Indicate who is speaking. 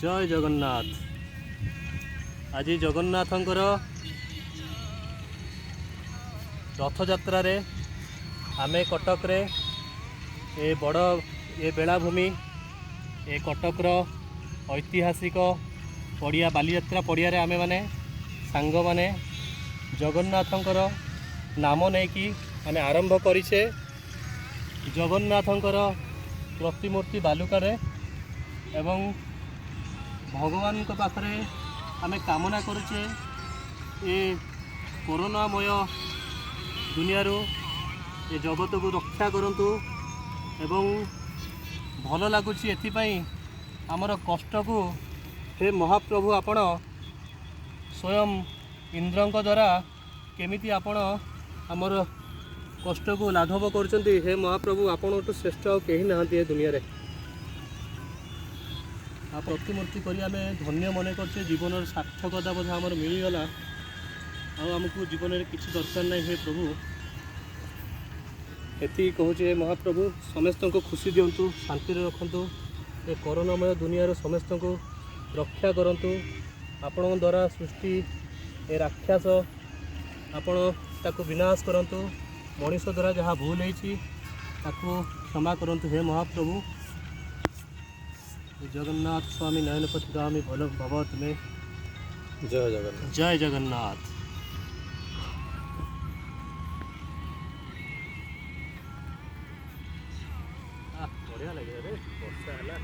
Speaker 1: ଜୟ ଜଗନ୍ନାଥ। ଆଜି ଜଗନ୍ନାଥଙ୍କର ରଥଯାତ୍ରାରେ ଆମେ କଟକରେ ଏ ବଡ଼ ଏ ବେଳାଭୂମି, ଏ କଟକର ଐତିହାସିକ ପଡ଼ିଆ ବାଲିଯାତ୍ରା ପଡ଼ିଆରେ ଆମେମାନେ ସାଙ୍ଗମାନେ ଜଗନ୍ନାଥଙ୍କର ନାମ ନେଇକି ଆମେ ଆରମ୍ଭ କରିଛେ। ଜଗନ୍ନାଥଙ୍କର ପ୍ରତିମୂର୍ତ୍ତି ବାଲୁକାରେ ଏବଂ ଭଗବାନଙ୍କ ପାଖରେ ଆମେ କାମନା କରୁଛେ, ଏ କରୋନାମୟ ଦୁନିଆରୁ ଏ ଜଗତକୁ ରକ୍ଷା କରନ୍ତୁ। ଏବଂ ଭଲ ଲାଗୁଛି ଏଥିପାଇଁ, ଆମର କଷ୍ଟକୁ ହେ ମହାପ୍ରଭୁ, ଆପଣ ସ୍ୱୟଂ ଇନ୍ଦ୍ରଙ୍କ ଦ୍ୱାରା କେମିତି ଆପଣ ଆମର କଷ୍ଟକୁ ଲାଘବ କରୁଛନ୍ତି। ହେ ମହାପ୍ରଭୁ, ଆପଣଙ୍କଠୁ ଶ୍ରେଷ୍ଠ ଆଉ କେହି ନାହାନ୍ତି ଏ ଦୁନିଆରେ। ଆଉ ପ୍ରତିମୂର୍ତ୍ତି କରି ଆମେ ଧନ୍ୟ ମନେ କରୁଛେ। ଜୀବନର ସାର୍ଥକତା ବୋଧେ ଆମର ମିଳିଗଲା, ଆଉ ଆମକୁ ଜୀବନରେ କିଛି ଦରକାର ନାହିଁ। ହେ ପ୍ରଭୁ, ଏତିକି କହୁଛି, ହେ ମହାପ୍ରଭୁ, ସମସ୍ତଙ୍କୁ ଖୁସି ଦିଅନ୍ତୁ, ଶାନ୍ତିରେ ରଖନ୍ତୁ, ଏ କରୋନାମୟ ଦୁନିଆରୁ ସମସ୍ତଙ୍କୁ ରକ୍ଷା କରନ୍ତୁ। ଆପଣଙ୍କ ଦ୍ୱାରା ସୃଷ୍ଟି ଏ ରାକ୍ଷସ, ଆପଣ ତାକୁ ବିନାଶ କରନ୍ତୁ। ମଣିଷ ଦ୍ୱାରା ଯାହା ଭୁଲ ହେଇଛି ତାକୁ କ୍ଷମା କରନ୍ତୁ ହେ ମହାପ୍ରଭୁ। ଜଗନ୍ନାଥ ସ୍ୱାମୀ ନୟନ ପଥଗାମୀ ଭଲ ଭବ ତୁମେ।
Speaker 2: ଜୟ ଜଗନ୍ନାଥ।
Speaker 1: ଜୟ ଜଗନ୍ନାଥ। ବଢ଼ିଆ ଲାଗିଲା ରେ, ବର୍ଷା ହେଲା।